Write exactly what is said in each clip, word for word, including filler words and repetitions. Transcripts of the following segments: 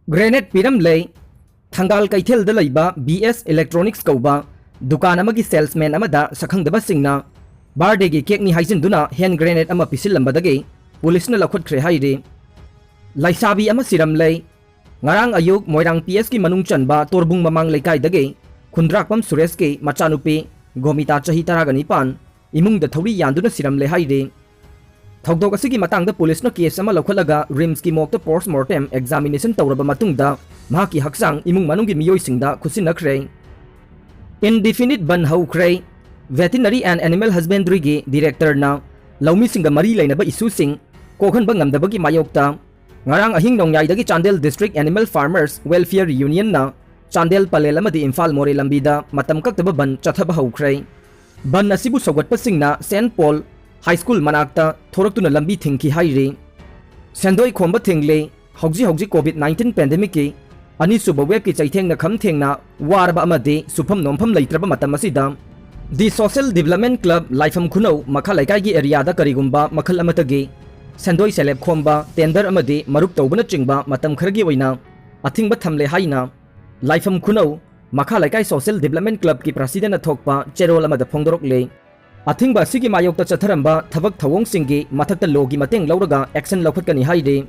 Grenade ꯄꯤꯔꯝꯂꯦ꯫ ꯊꯪꯒꯥꯜ ꯀꯩꯊꯦꯜꯗ ꯂꯩꯕ B ꯑꯦꯁ Electronics ꯀꯧꯕ ꯗꯨꯀꯥꯟ ꯑꯃꯒꯤ salesman ꯑꯃꯗ ꯁꯛꯈꯪꯗꯕꯁꯤꯡꯅ birthdayꯒꯤ cakeꯅꯤ ꯍꯥꯏꯖꯤꯟꯗꯨꯅ hand grenade ꯑꯃ ꯄꯤꯁꯤꯜꯂꯝꯕꯗꯒꯤ ꯄꯨꯂꯤꯁꯅ ꯂꯧꯈꯠꯈ꯭ꯔꯦ ꯍꯥꯏꯔꯤ꯫ ꯂꯩꯁꯥꯕꯤ ꯑꯃ ꯁꯤꯔꯝꯂꯦ꯫ ꯉꯔꯥꯡ ꯑꯌꯨꯛ ꯃꯣꯏꯔꯥꯡ P S ꯀꯤ ꯃꯅꯨꯡ ꯆꯟꯕ ꯇꯣꯔꯕꯨꯡ ꯃꯃꯥꯡ ꯂꯩꯀꯥꯏꯗꯒꯤ ꯈꯨꯟꯗ꯭ꯔꯥꯛꯄꯝ ꯁꯨꯔꯦꯁꯀꯤ ꯃꯆꯥꯅꯨꯄꯤ ꯒꯣꯃꯤꯇꯥ, ꯆꯍꯤ ꯇꯔꯥꯒ ꯅꯤꯄꯥꯟ, ꯏꯃꯨꯡꯗ ꯊꯧꯔꯤ ꯌꯥꯟꯗꯨꯅ ꯁꯤꯔꯝꯂꯦ ꯍꯥꯏꯔꯤ꯫ ꯊꯧꯗꯣꯛ ꯑꯁꯤꯒꯤ ꯃꯇꯥꯡꯗ ꯄꯨꯂꯤꯁꯅ case ꯑꯃ ꯂꯧꯈꯠꯂꯒ RIMSꯀꯤ morgueꯇ post mortem examination ꯇꯧꯔꯕ ꯃꯇꯨꯡꯗ ꯃꯍꯥꯛꯀꯤ ꯍꯛꯆꯥꯡ ꯏꯃꯨꯡ ꯃꯅꯨꯡꯒꯤ ꯃꯤꯑꯣꯏꯁꯤꯡꯗ ꯈꯨꯠꯁꯤꯟꯅꯈ꯭ꯔꯦ꯫ Indefinite ꯕꯟ ꯍꯧꯈ꯭ꯔꯦ꯫ Veterinary and Animal Husbandryꯒꯤ directorꯅ ꯂꯧꯃꯤꯁꯤꯡꯒ ꯃꯔꯤ ꯂꯩꯅꯕ issueꯁꯤꯡ ꯀꯣꯛꯍꯟꯕ ꯉꯝꯗꯕꯒꯤ ꯃꯥꯌꯣꯛꯇ ꯉꯔꯥꯡ ꯑꯍꯤꯡ ꯅꯣꯡꯌꯥꯏꯗꯒꯤ Chandel District Animal Farmers Welfare Unionꯅ Chandel Pallel ꯑꯃꯗꯤ ꯏꯝꯐꯥꯜ ꯃꯣꯔꯦ ꯂꯝꯕꯤꯗ ꯃꯇꯝ ꯀꯛꯇꯕ ꯕꯟ ꯆꯠꯊꯕ ꯍꯧꯈ꯭ꯔꯦ꯫ ꯕꯟ ꯑꯁꯤꯕꯨ ꯁꯧꯒꯠꯄꯁꯤꯡꯅ Saint Paul High School ꯃꯅꯥꯛꯇ ꯊꯣꯔꯛꯇꯨꯅ ꯂꯝꯕꯤ ꯊꯤꯡꯈꯤ ꯍꯥꯏꯔꯤ꯫ ꯁꯦꯟꯗꯣꯏ ꯈꯣꯝꯕ ꯊꯤꯡꯂꯦ꯫ ꯍꯧꯖꯤꯛ ꯍꯧꯖꯤꯛ COVID nineteen pandemicꯀꯤ ꯑꯅꯤꯁꯨꯕ waveꯀꯤ ꯆꯩꯊꯦꯡꯅ ꯈꯝ ꯊꯦꯡꯅ ꯋꯥꯔꯕ ꯑꯃꯗꯤ ꯁꯨꯐꯝ ꯅꯣꯝꯐꯝ ꯂꯩꯇ꯭ꯔꯕ ꯃꯇꯝ ꯑꯁꯤꯗ The Social Development Club ꯂꯥꯏꯐꯝ ꯈꯨꯅꯧ ꯃꯈꯥ ꯂꯩꯀꯥꯏꯒꯤ areaꯗ ꯀꯔꯤꯒꯨꯝꯕ ꯃꯈꯜ ꯑꯃꯠꯇꯒꯤ ꯁꯦꯟꯗꯣꯏ ꯁꯦꯂꯦꯞ ꯈꯣꯝꯕ, tender ꯑꯃꯗꯤ ꯃꯔꯨꯞ ꯇꯧꯕꯅꯆꯤꯡꯕ ꯃꯇꯝ ꯈꯔꯒꯤ ꯑꯣꯏꯅ ꯑꯊꯤꯡꯕ ꯊꯝꯂꯦ ꯍꯥꯏꯅ ꯂꯥꯏꯐꯝ ꯈꯨꯅꯧ ꯃꯈꯥ ꯂꯩꯀꯥꯏ Social Development Clubꯀꯤ presidentꯅ ꯊꯣꯛꯄ ꯆꯦꯔꯣꯜ ꯑꯃꯗ ꯐꯣꯡꯗꯣꯔꯛꯂꯤ꯫ ꯑꯊꯤꯡꯕ ꯑꯁꯤꯒꯤ ꯃꯥꯌꯣꯛꯇ ꯆꯠꯊꯔꯝꯕ ꯊꯕꯛ ꯊꯧꯑꯣꯡꯁꯤꯡꯒꯤ ꯃꯊꯛꯇ lawꯒꯤ ꯃꯇꯦꯡ ꯂꯧꯔꯒ action ꯂꯧꯈꯠꯀꯅꯤ ꯍꯥꯏꯔꯤ꯫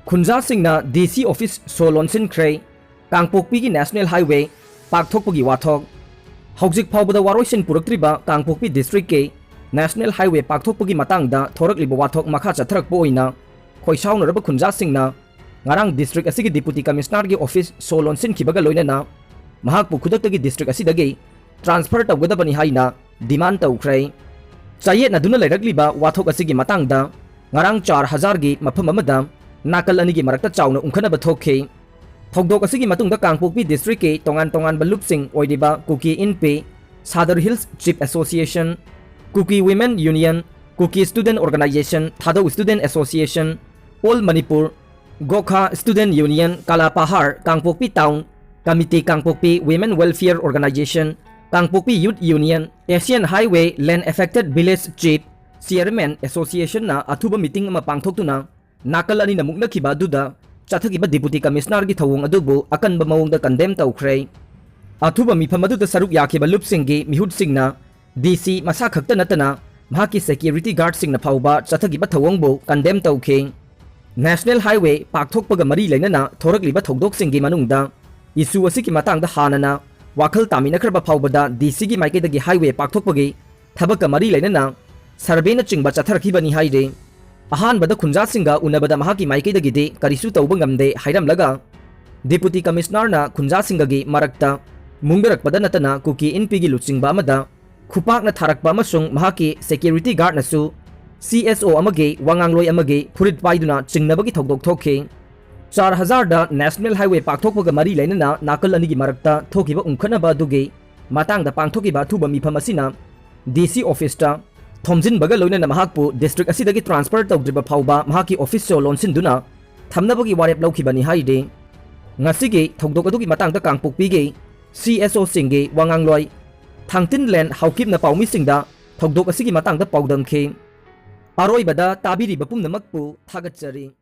ꯈꯨꯟꯖꯥꯁꯤꯡꯅ DC office ꯁꯣ ꯂꯣꯟꯁꯤꯟꯈ꯭ꯔꯦ꯫ ꯀꯥꯡꯄꯣꯛꯄꯤꯒꯤ National Highway ꯄꯥꯛꯊꯣꯛꯄꯒꯤ ꯋꯥꯊꯣꯛ꯫ ꯍꯧꯖꯤꯛ ꯐꯥꯎꯕꯗ ꯋꯥꯔꯣꯏꯁꯤꯟ ꯄꯨꯔꯛꯇ꯭ꯔꯤꯕ ꯀꯥꯡꯄꯣꯛꯄꯤ districtꯀꯤ National Highway ꯄꯥꯛꯊꯣꯛꯄꯒꯤ ꯃꯇꯥꯡꯗ ꯊꯣꯔꯛꯂꯤꯕ ꯋꯥꯊꯣꯛ ꯃꯈꯥ ꯆꯠꯊꯔꯛꯄ ꯑꯣꯏꯅ ꯈꯣꯏꯁꯥꯎꯅꯔꯕ ꯈꯨꯟꯖꯥꯁꯤꯡꯅ ꯉꯔꯥꯡ district ꯑꯁꯤꯒꯤ Deputy Commissionerꯒꯤ office ꯁꯣ ꯂꯣꯟꯁꯤꯟꯈꯤꯕꯒ ꯂꯣꯏꯅꯅ ꯃꯍꯥꯛꯄꯨ ꯈꯨꯗꯛꯇꯒꯤ district ꯑꯁꯤꯗꯒꯤ transfer ꯇꯧꯒꯗꯕꯅꯤ ꯍꯥꯏꯅ demand ꯇꯧꯈ꯭ꯔꯦ꯫ ꯆꯌꯦꯠꯅꯗꯨꯅ ꯂꯩꯔꯛꯂꯤꯕ ꯋꯥꯊꯣꯛ ꯑꯁꯤꯒꯤ ꯃꯇꯥꯡꯗ ꯉꯔꯥꯡ ꯆꯥꯔ ꯍꯖꯥꯔꯒꯤ ꯃꯐꯝ ꯑꯃꯗ ꯅꯥꯀꯜ ꯑꯅꯤꯒꯤ ꯃꯔꯛꯇ ꯆꯥꯎꯅ ꯎꯪꯈꯠꯅꯕ ꯊꯣꯛꯈꯤ꯫ ꯊꯧꯗꯣꯛ ꯑꯁꯤꯒꯤ ꯃꯇꯨꯡꯗ ꯀꯥꯡꯄꯣꯛꯄꯤ districtꯀꯤ ꯇꯣꯉꯥꯟ ꯇꯣꯉꯥꯟꯕ ꯂꯨꯞꯁꯤꯡ ꯑꯣꯏꯔꯤꯕ Kuki Inpi, Sadar Hills Chief Association, Kuki Women Union, Kuki Student Organization, Thadou Student Association, All Manipur, Gorkha Student Union, Kalapahar, Kangpokpi Town Committee, Kangpokpi Women Welfare Organization, Kangpokpi Youth Union, Asian Highway Land Affected Village Chief, Chairman Associationꯅ ꯑꯊꯨꯕ meeting ꯑꯃ ꯄꯥꯡꯊꯣꯛꯇꯨꯅ ꯅꯥꯀꯜ ꯑꯅꯤꯅ ꯃꯨꯛꯅꯈꯤꯕ ꯑꯗꯨꯗ ꯆꯠꯊꯈꯤꯕ Deputy Commissionerꯒꯤ ꯊꯧꯑꯣꯡ ꯑꯗꯨꯕꯨ ꯑꯀꯟꯕ ꯃꯑꯣꯡꯗ condemn ꯇꯧꯈ꯭ꯔꯦ꯫ ꯑꯊꯨꯕ ꯃꯤꯐꯝ ꯑꯗꯨꯗ ꯁꯔꯨꯛ ꯌꯥꯈꯤꯕ ꯂꯨꯞꯁꯤꯡꯒꯤ ꯃꯤꯍꯨꯠꯁꯤꯡꯅ D C ꯃꯁꯥ ꯈꯛꯇ ꯅꯠꯇꯅ ꯃꯍꯥꯛꯀꯤ security guardꯁꯤꯡꯅ ꯐꯥꯎꯕ ꯆꯠꯊꯈꯤꯕ ꯊꯧꯑꯣꯡꯕꯨ condemn ꯇꯧꯈꯤ꯫ National Highway ꯄꯥꯛꯊꯣꯛꯄꯒ ꯃꯔꯤ ꯂꯩꯅꯅ ꯊꯣꯔꯛꯂꯤꯕ ꯊꯧꯗꯣꯛꯁꯤꯡꯒꯤ ꯃꯅꯨꯡꯗ issue ꯑꯁꯤꯒꯤ ꯃꯇꯥꯡꯗ ꯍꯥꯟꯅꯅ ꯋꯥꯈꯜ ꯇꯥꯃꯤꯟꯅꯈ꯭ꯔꯕ ꯐꯥꯎꯕꯗ D Cꯒꯤ ꯃꯥꯏꯀꯩꯗꯒꯤ highway ꯄꯥꯛꯊꯣꯛꯄꯒꯤ ꯊꯕꯛꯀ ꯃꯔꯤ ꯂꯩꯅꯅ surveyꯅꯆꯤꯡꯕ ꯆꯠꯊꯔꯛꯈꯤꯕꯅꯤ ꯍꯥꯏꯔꯤ꯫ ꯑꯍꯥꯟꯕꯗ ꯈꯨꯟꯖꯥꯁꯤꯡꯒ ꯎꯅꯕꯗ ꯃꯍꯥꯛꯀꯤ ꯃꯥꯏꯀꯩꯗꯒꯤꯗꯤ ꯀꯔꯤꯁꯨ ꯇꯧꯕ ꯉꯝꯗꯦ ꯍꯥꯏꯔꯝꯂꯒ, Deputy Commissionerꯅ ꯈꯨꯟꯖꯥꯁꯤꯡꯒꯒꯤ ꯃꯔꯛꯇ ꯃꯨꯡꯗꯔꯛꯄꯗ ꯅꯠꯇꯅ ꯀꯨꯀꯤ ꯏꯟꯄꯤꯒꯤ ꯂꯨꯆꯤꯡꯕ ꯑꯃꯗ ꯈꯨꯄꯥꯛꯅ ꯊꯥꯔꯛꯄ ꯑꯃꯁꯨꯡ ꯃꯍꯥꯛꯀꯤ security guardꯅꯁꯨ C S O ꯑꯃꯒꯤ ꯋꯥꯉꯥꯡꯂꯣꯏ ꯑꯃꯒꯤ ꯐꯨꯔꯤꯠ ꯄꯥꯏꯗꯨꯅ ꯆꯤꯡꯅꯕꯒꯤ ꯊꯧꯗꯣꯛ ꯊꯣꯛꯈꯤ꯫ ꯆꯥꯔ ꯍꯖꯥꯔꯗ National Highway ꯄꯥꯛꯊꯣꯛꯄꯒ ꯃꯔꯤ ꯂꯩꯅꯅ ꯅꯥꯀꯜ ꯑꯅꯤꯒꯤ ꯃꯔꯛꯇ ꯊꯣꯛꯈꯤꯕ ꯎꯪꯈꯠꯅꯕ ꯑꯗꯨꯒꯤ ꯃꯇꯥꯡꯗ ꯄꯥꯡꯊꯣꯛꯈꯤꯕ ꯑꯊꯨꯕ ꯃꯤꯐꯝ ꯑꯁꯤꯅ D C officeꯇ ꯊꯣꯝꯖꯤꯟꯕꯒ ꯂꯣꯏꯅꯅ ꯃꯍꯥꯛꯄꯨ district ꯑꯁꯤꯗꯒꯤ transfer ꯇꯧꯗ꯭ꯔꯤꯕ ꯐꯥꯎꯕ ꯃꯍꯥꯛꯀꯤ officeꯁꯨ ꯂꯣꯟꯁꯤꯟꯗꯨꯅ ꯊꯝꯅꯕꯒꯤ ꯋꯥꯔꯦꯞ ꯂꯧꯈꯤꯕꯅꯤ ꯍꯥꯏꯔꯤ꯫ ꯉꯁꯤꯒꯤ ꯊꯧꯗꯣꯛ ꯑꯗꯨꯒꯤ ꯃꯇꯥꯡꯗ ꯀꯥꯡꯄꯣꯛꯄꯤꯒꯤ C S Oꯁꯤꯡꯒꯤ ꯋꯥꯉꯥꯡꯂꯣꯏ ꯊꯥꯡꯇꯤꯟꯂꯦꯟ ꯍꯥꯎꯀꯤꯞꯅ ꯄꯥꯎꯃꯤꯁꯤꯡꯗ ꯊꯧꯗꯣꯛ ꯑꯁꯤꯒꯤ ꯃꯇꯥꯡꯗ ꯄꯥꯎꯗꯝꯈꯤ꯫ ꯑꯔꯣꯏꯕꯗ ꯇꯥꯕꯤꯔꯤꯕ ꯄꯨꯝꯅꯃꯛꯄꯨ ꯊꯥꯒꯠꯆꯔꯤ꯫